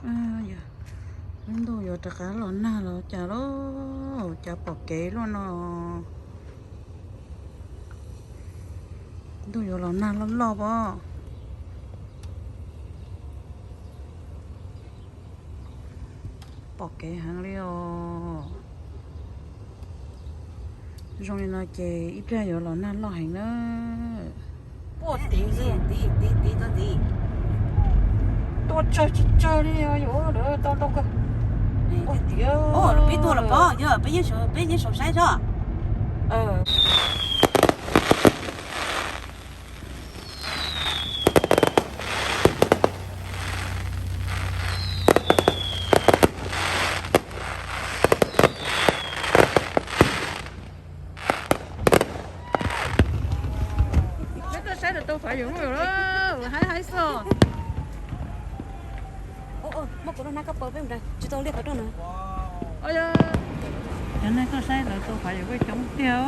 Yog, lub ntuj yuav rov qab los nag los cas lauj, cas pom kev luaj no. Ntuj yuav los nag loj loj pob. Pom kev heev li os. Zoo li no ces ib pliag yuav los nag loj heev na. Ua tim, tim, tim, tim, tim. Tuaj tsawg tsis tsawg li os, yuav lawv tau tau kawg. Ua tiag. Peb tuaj los pob, yog peb yeej saum, peb yeej saum saib tso. Neb tuaj saib lawv tau faiv yawm lawm, haib haib xwb. Muab kuv lub hnab koj paws peb mus nrad, tsis tau liaj qhov rooj na. Cov neeg tuaj saib lawv tau faiv yawm coob tiag.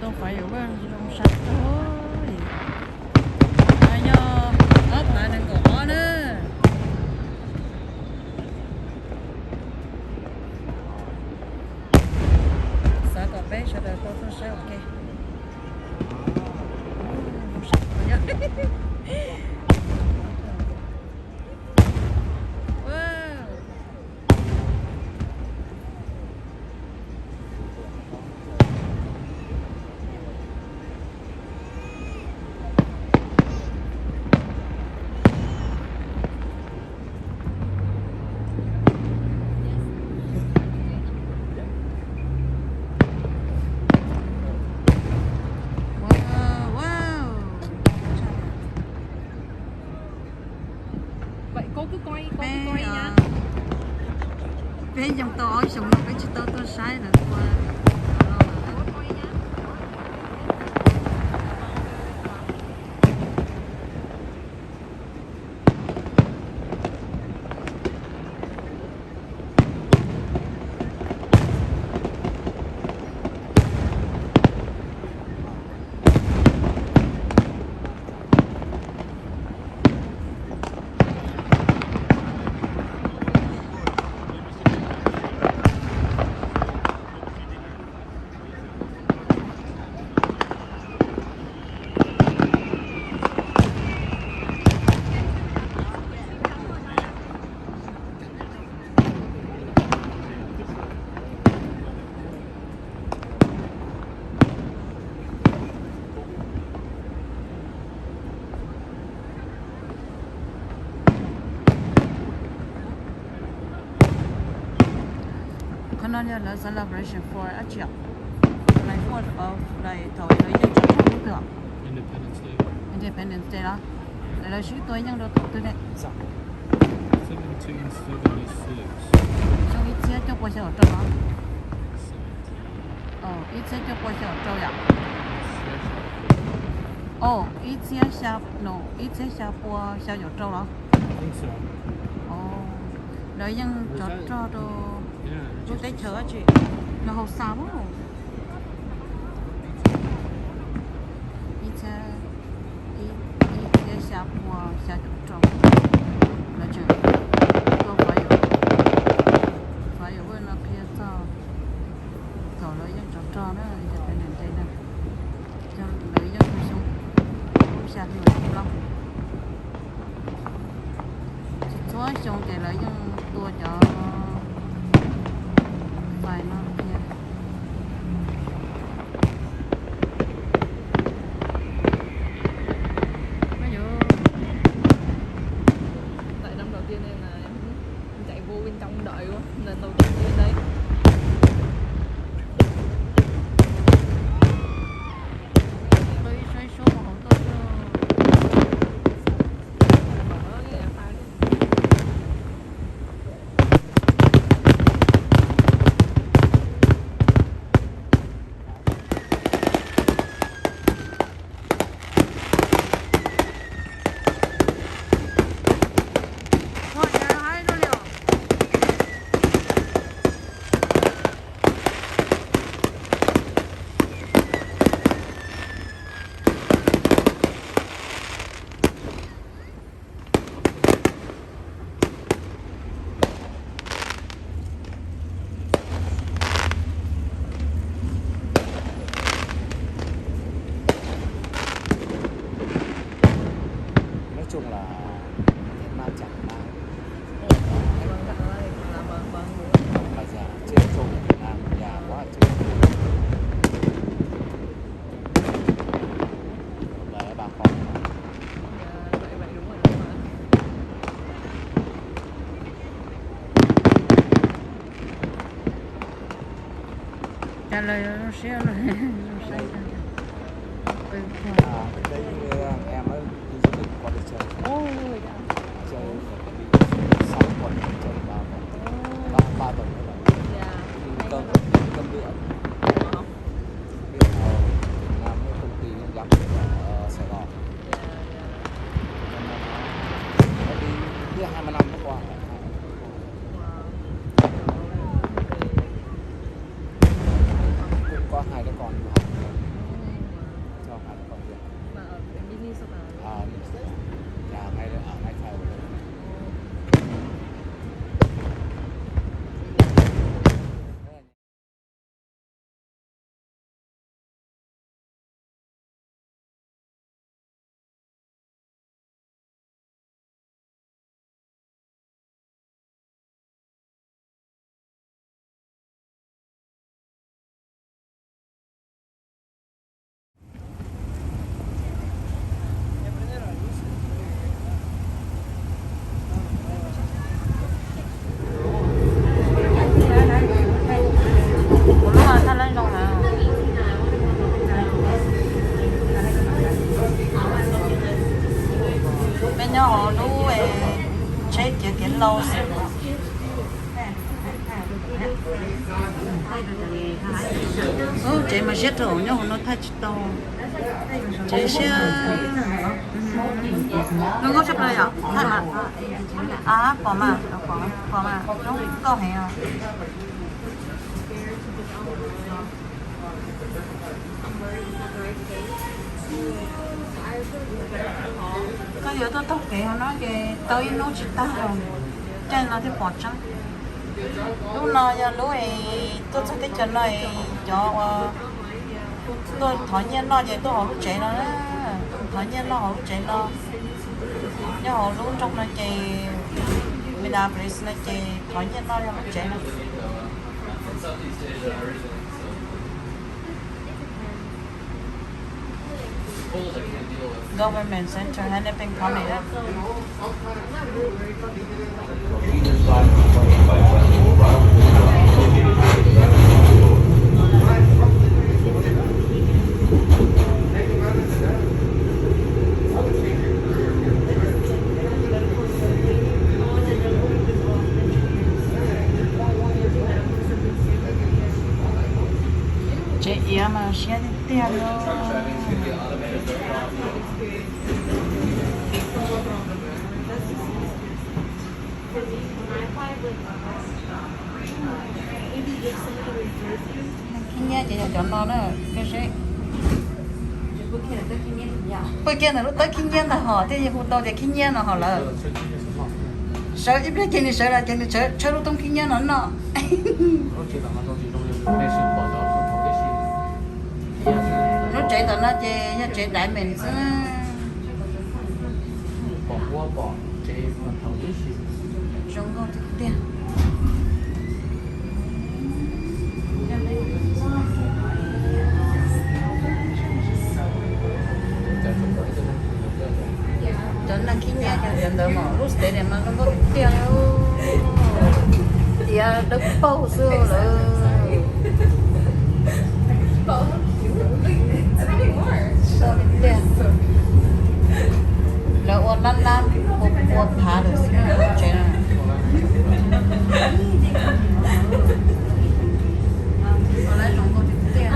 Tau faiv yawm zoo sab tag. Yog ob phav nees nkaum ob na. Xav kom peb sawv daws tau tuaj saib ua ke. Peb, peb nyoog tau ob xyoos no peb tsis tau tuaj saib lawv ua. Qhov no yog lawv celebration for dab tsi? Like what about, like thaum lawv yeej tso tseg hnub twg? Independence Day los? Lawv sib tua yeej rau thaum twg ne? Xyoo ib txhiab cuaj pua xya caum rau los? Ib txhiab cuaj pua xya caum rau yom? Ib txhiab xya, no, ib txhiab xya pua xya caum rau los? Lawv yeej tsov rog rau lub teb chaws dab tsi? Lawv haus xa mus. Ib txhiab, ib txhiab xya pua xya caum rau, lawv tseem tuaj faiv yawm, faiv yawm no qhia txog thaum lawv yeej tsov rog na, Independence Day na, yog lawv yeej hu xyoo lub xya hli plaub. Tsis txhua xyoo ces lawv yeej tua cov faiv no thiab. Ntaim năm đầu tiên này là em chạy vô bên trong đợi luôn, lần đầu tiên lên đây. Tôi xoay số một hộp tôi chưa? chung là Việt Nam chẳng là, là già trên chung Việt Nam già quá chứ. Là bà con. Trả lời nó sẽ là. À, đây như em mới đi du lịch qua đây chơi. Ồ, dạ. Chơi xong tuần, chơi ba tuần. Ba, ba tuần nữa là đi công, đi công việc. Đi ở Việt Nam với công ty giám sát ở Sài Gòn. Đi, đi hai mươi năm nước ngoài. Cũng có hai đứa con du học nữa. Cho hai đứa con du học. Mà ở bên Venice mà. À, nhà ngay ở ngay sau. Kuv lub thaj laj zoo na. Peb nyob hauv lub tsheb kiav kev laus xwb. Ub, tsev mas siab rau nyob hauv no thaij tsis tau. Tsev siab. Zoo nkauj tshaj plaws yom, thaij mas. A, pom mas, pom mas, zoo nkauj heev os. Koj yuav tuaj taug kev hauv no ces tau ib hnub tsis tag los caij no thiaj pom tseeb. Lub no yog lub es tuaj txog teb chaws no es cov uas tuaj thov nyiaj noj ces tuaj hauv lub tsev no na. Thov nyiaj noj hauv lub tsev no. Nyob hauv lub nroog no ces, Minneapolis no ces thov nyiaj noj yog lub tsev no. Government Center, Hennepin County. Tsev iav mas siab tiag tiag li. Khib nyiab ces yog cov no na, koj seb. Pw kiag ntawm lub tawb khib nyiab ntag hos, thiaj li hu tau tias khib nyiab no hos lawm. Sawv ib pliag ces nws sawv los ces nws tshawb lub toob khib nyiab no noj. Lub tsev ntawm no ces yog tsev Diamond xwb. Zoo nkauj tiag tiag. Cov neeg khib nyiab cov ntawd mas lub stadium mas zoo nkauj tiag tiag li, tiav dawb paug xwb lawm. Zoo tiag. Lawv ua lab lab ua ua phav lawm xwb lub tsev no. Ua lab zoo nkauj tiag tiag.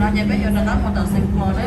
No ces peb yuav rov qab mus tom Saint Paul na.